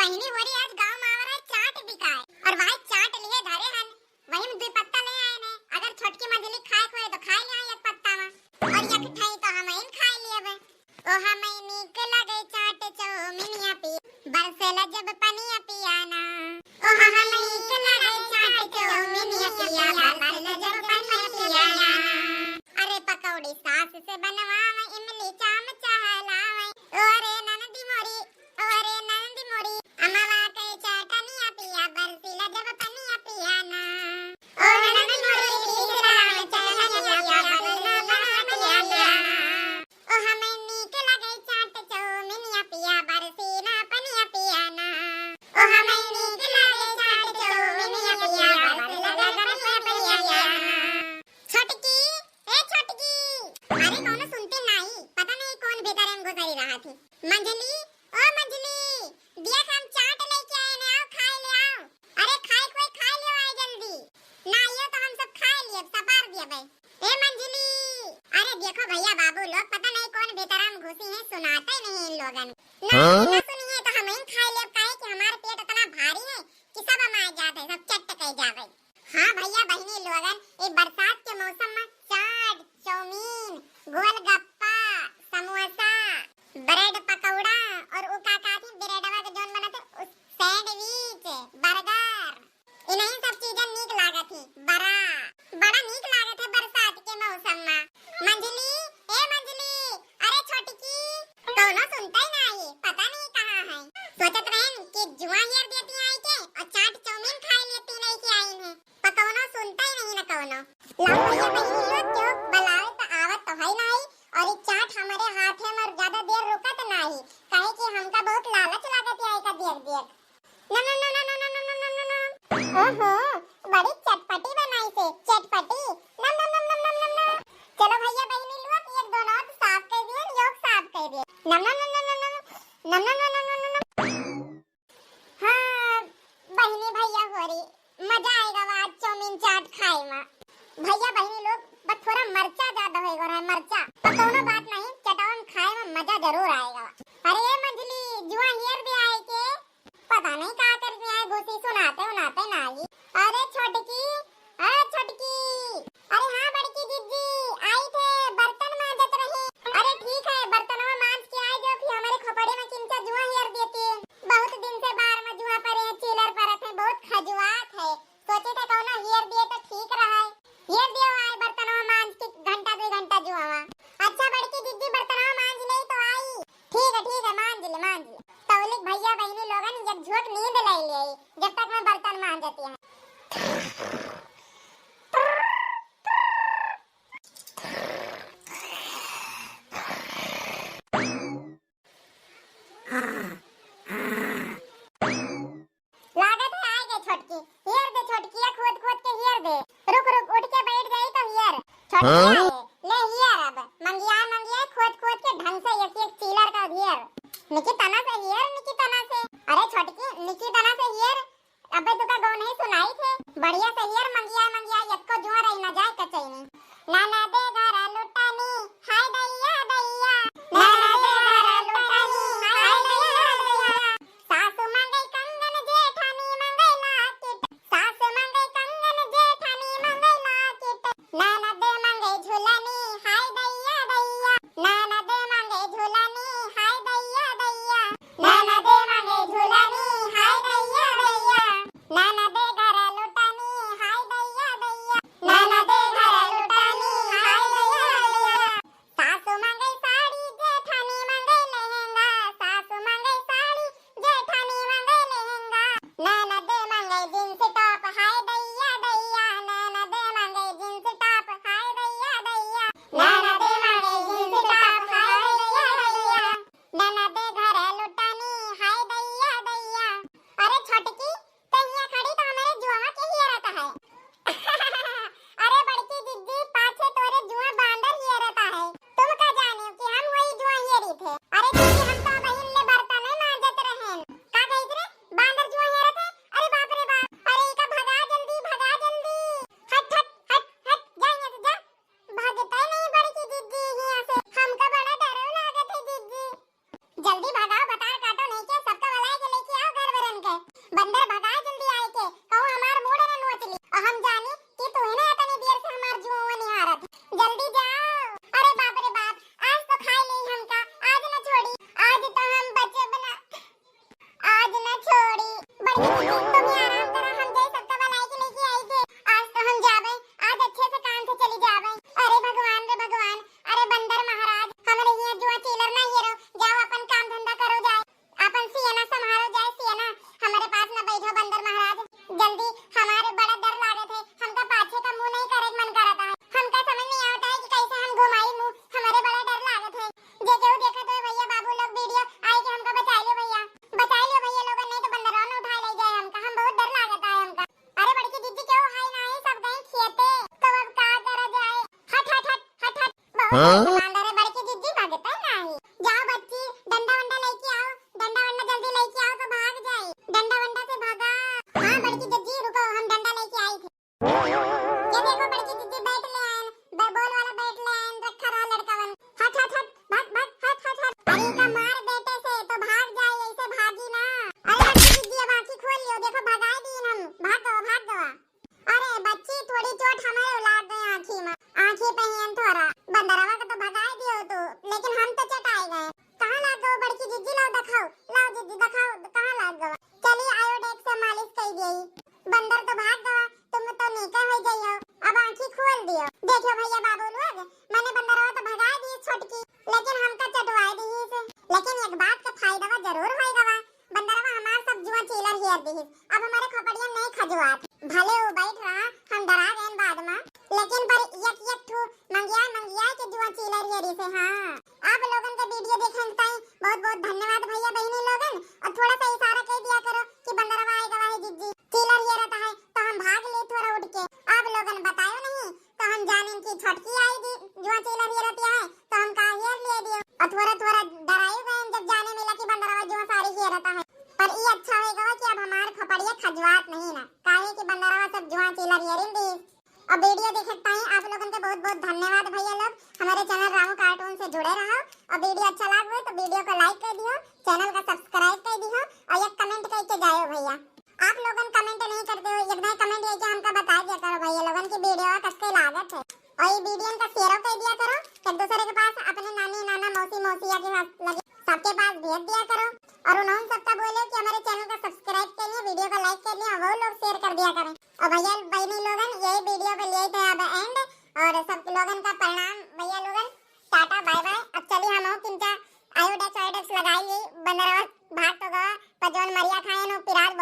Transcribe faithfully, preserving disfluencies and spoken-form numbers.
बहिनी होरी, आज गाँव मा आवरा चाट बिकाए, और वही चाट लिए धरे हन, वही में दुई पत्ता ले आए ने। अगर छोटकी मंझली खाए खोए तो खाए ले आए एक पत्ता मा, और एक ठई तो हम इन खाए लिए बे। ओ हमें नीक लगे चाट चौमिनिया पी, बरसेला जब पनिया पिया ना। ओ हमें नीक लगे चाट चौमिनिया पिया, बरसेला जब पनिया पिया ना। अरे पकौड़ी सास से बनवावे, इमली चाम चहलावे। ओ रे ननदी मोरी, ओ रे ननदी मोरी, अमवा के चटनिया पिया, बरसीला जब पनिया पिया ना। ओ ननदी मोरी, पीस लावे चटनिया पिया, बरसीला पनिया पिया ना। ओ हमें नीक लगे चाट चौमिनिया पिया, बरसीला पनिया पिया ना। ओ हमें नीक लगे चाट चौमिनिया पिया, बरसीला पनिया पिया ना। छोटकी, ए छोटकी, अरे कौनो सुनते नाही, पता नहीं कौन भीतर में घुसरी रहा थी। मंझली, ओ मंझली, दिया हम चाट लेके आए ने, आओ खाए ले आओ। अरे खाए कोई खाए ले आए जल्दी। ना आइयो तो हम सब खाए लिए, सपार दिया बे। ए मंझली, अरे देखो भैया बाबू लोग, पता नहीं कौन भीतर में घुसी है, सुनाते नहीं इन लोगन। ना, हाँ? ना सुनिए तो हम ही खाए ले, काहे कि हमारे पेट इतना भारी है कि सब हमारे जाते, सब चट के जावे। हाँ भैया बहिनी लोगन, ए बरसात के मौसम में चाट, चाउमीन, गोलगप्पा, समोसा, ब्रेड पकौड़ा और उ का कहत ही ब्रेडवा के जौन बनत है, उ सैंडविच, बर्गर, इन्हीं सब चीजन नीक लागत ही। बड़ा, बड़ा नीक लागत है बरसात के मौसम में। मंझली, ए मंझली, अरे छोटकी, कौनो सुनते ही नाही, पता नहीं कहाँ है। सोचत रहन कि जुआ हेर देती आई के और चाट चाउमीन खाए लेती लेके आई है, पर कौनो सुनते ही नहीं न कौनो। लाओ भैया बहिनी लोग, क्यों बुलावे तो आवत तो है नाही, और ये चाट हमारे हाथ में और ज्यादा देर रुकत नाही, काहे कि हमका बहुत लालच लागत है एका देख देख। नम, नम, नम। ओहो, बड़ी चटपटी बनाई से, चटपटी। नम, नम, नम। चलो भैया बहिनी लोग, एक दोनों तो साफ कर दिए, योग साफ कर दिए। नम, नम, नम। हाँ, बहिनी भैया होरी, मजा आएगा आज चाउमीन चाट खाए में। भैया बहिनी लोग, बस थोड़ा मरचा ज्यादा होएगा रहा, मरचा। पर कौनो बात नहीं, चटवन खाए में मजा जरूर आएगा। अरे ए मंझली, जुआ हेर दे आए के, पता नहीं का करती है घुसी, सुनाते उनाते नाही। अरे छोटकी, अरे छोटकी, अरे हाँ बड़की जिज्जी, आई थे, बर्तन मांजत रही। अरे ठीक है, बर्तनवा मांज के आई जो, फिर हमारे खोपड़ी में किंचा जुआ हेर देती। बहुत दिन से बार में जुआ परे हैं, चिलर परत है, बहुत खजुआत है। सोचे थे कौनो हेर दिए तो ठीक रहे। हेर दियो आए बर्तनवा मांज के घंटा दो घंटा जुआवा। अच्छा बड़की जिज्जी बर्तनवा मांज ले तो आई। ठीक है, ठीक है, मांज ले, मांज ले। तौलिक भैया बहिनी लोगन एक झोंक नींद ले ले, जब तक मैं बर्तन मांजती है। लागत है आए गए छोटकी, हेर दे छोटकी, या खोद खोद के हेर दे। रुक रुक, उठ के बैठ गई तो हेर। छोटकी हाँ? आए, ले हेर अब, मंगिया मंगिया खोद खोद के ढंग से एक एक चीलर का हेर। निकी तना से हेर, निकी तना से। अरे छोटकी, निकी तना से हेर, अबे तुका गौ नहीं सुनाई थे। बढ़िया से हेर मंगिया मंगिया, यक्को जुआ रही ना जाए कचैनी। ननदे घर लुटनी, हाय दैया दैया। ननदे घर लुटनी, हाय दैया दैया। सासु मांगे कंगन, जेठानी मांगे लाकिट। सासु मांगे कंगन, जेठानी मांगे लाकिट। ननद मांगे झुलनी, हाय दैया दैया। ननद मांगे झुलनी, हाय दैया दैया। ननद मांगे झुलनी, हाय दैया दैया। ननद घर लुटनी, हाय बंदर भगाए जल्दी आए के, कहूँ हमार मूड़ न नोच ली। और हम जानी कि तू ही ना इतनी देर से हमार जुआ निहारत। जल्दी जाओ। अरे बाप रे बाप, आज तो खाई ली हमका, आज न छोड़ी, आज तो हम बचब ना, आज न छोड़ी। बड़की दीदी, तुम ही आराम करो, हम जाई सबका बुलाई के लेके आई थे। आज तो हम जाबे, आज अच्छे से काम से चली जाबे। अरे भगवान रे भगवान, अरे बंदर महाराज, हमरे हियां जुआ चीलर ना हेरो, जाओ अपन काम धंधा करो जाए। आपन सियाना संभालो जाए सियाना, हमरे पास न बैठो बंदर महाराज। जल्दी, हमारे बड़ा डर लागत है, हमका पाछे का मुंह नहीं करे के मन करत है। हमका समझ नहीं आवत है कि कैसे हम घुमाई मुंह, हमारे बड़ा डर लागत है। जे केहू देखत होए भैया बाबू लोग वीडियो, आए के हमका बचाई लियो भैया, बचाई लियो भैया लोगन, नहीं तो बंदरवा न उठा ले जाए हमका, हम बहुत डर लागत है हमका। अरे बड़की दीदी केहू है ना है, सब गए खेते, तो अब का करा जाए? हट हट हट हट हट। बहुत हाँ? तेज बांदर है बड़की दीदी, भागते नहीं। जाओ बच्ची, डंडा वंडा लेके आओ, डंडा वंडा जल्दी लेके आओ तो भाग जाए। डंडा वंडा से भागा। हाँ बड़की दीदी रुको, हम डंडा लेके आई थे। ये देखो बड़की दीदी बैट ले आए, ब-, बॉल वाला बैट ले आए, रखा रहा लड़का वन। हट हट हट, भाग भाग, हट हट हट। अरे का मार बेटे से तो भाग जाए, ऐसे भागी ना। अरे बड़की दीदी अब आँखी खोल लियो, देखो भगाए दी हम, भाग गवा, भाग गवा। अरे बच्ची, थोड़ी चोट हमारे लाग गए आँखी में, आँखी पे ही थोड़ा। बंदरवा के तो भगाए दियो तू, लेकिन हम तो चटाए गए। कहाँ लाग गवा बड़की जिज्जी, लाओ दिखाओ, लाओ जिज्जी दिखाओ, कहाँ लाग गवा? चली आयोडेक्स से मालिश कर दिए। बंदर तो भाग गवा, तुम तो नीके हो जाइयो। अब आँखी खोल दियो। देखियो भैया बाबू लोग, मैंने बंदरवा तो भगाए दिए छोटकी, लेकिन हमका चटवाए दी से। लेकिन एक बात का फायदा जरूर होई गवा, बंदरवा हमार सब जुआ चीलर हेर दिहिस। अब हमारे खोपड़िया नहीं खजुआत। भले वो बैठ रहा, हम डरा गए बाद में, लेकिन पर एक एक ठू मंगिया मंगिया के जुआ चीलर हेरी से। हाँ, आप लोगन के वीडियो देखे ताई बहुत बहुत धन्यवाद भैया बहनी लोगन। और थोड़ा सा इशारा कर दिया करो कि बंदरवा आए गवा है जिज्जी, चीलर हेरत है तो हम भाग ले थोड़ा उठ के। आप लोगन बतायो नहीं तो हम जानिन कि छोटकी आई दी जुआ चीलर हेरत है तो हम का हेर लिए दियो। और थोड़ा थोड़ा डराई गए जब जाने मिला कि बंदरवा जुआ सारी हेरत है। पर ई अच्छा होई गवा कि अब हमार खोपड़िया खजुआत नहीं ना, काहे कि बंदरवा सब जुआ चीलर हेरिन दी। अब वीडियो देखे ताई आप लोगन के बहुत बहुत धन्यवाद भैया लोग। हमारे चैनल रामू कार्टून से जुड़े रहो और वीडियो अच्छा लाग हो तो वीडियो को लाइक कर दियो, चैनल का सब्सक्राइब कर दियो और एक कमेंट करके जायो भैया। आप लोगन कमेंट नहीं करते हो, एक दाई कमेंट करके हमका बता दिया करो भैया लोगन की वीडियो कैसे लागत है। और ये वीडियो का शेयर कर दिया करो एक दूसरे के पास, अपने नानी नाना मौसी मौसिया के साथ लगे सबके पास भेज दिया करो। और उन्होंने सबका बोले कि हमारे चैनल का सब्सक्राइब कर लिया, वीडियो को लाइक कर लिया, वो लोग शेयर कर दिया करें। और भैया बहनी लोगन यही वीडियो पे लिए थे अब एंड। और सब लोगन का प्रणाम भैया लोगन, टाटा बाय बाय। अब चलिए हम तीन चार आयोडेक्स आयोडेक्स लगाई ली, बंदरवा भाग तो गवा, पर जौन मरिया खाए नो पिराज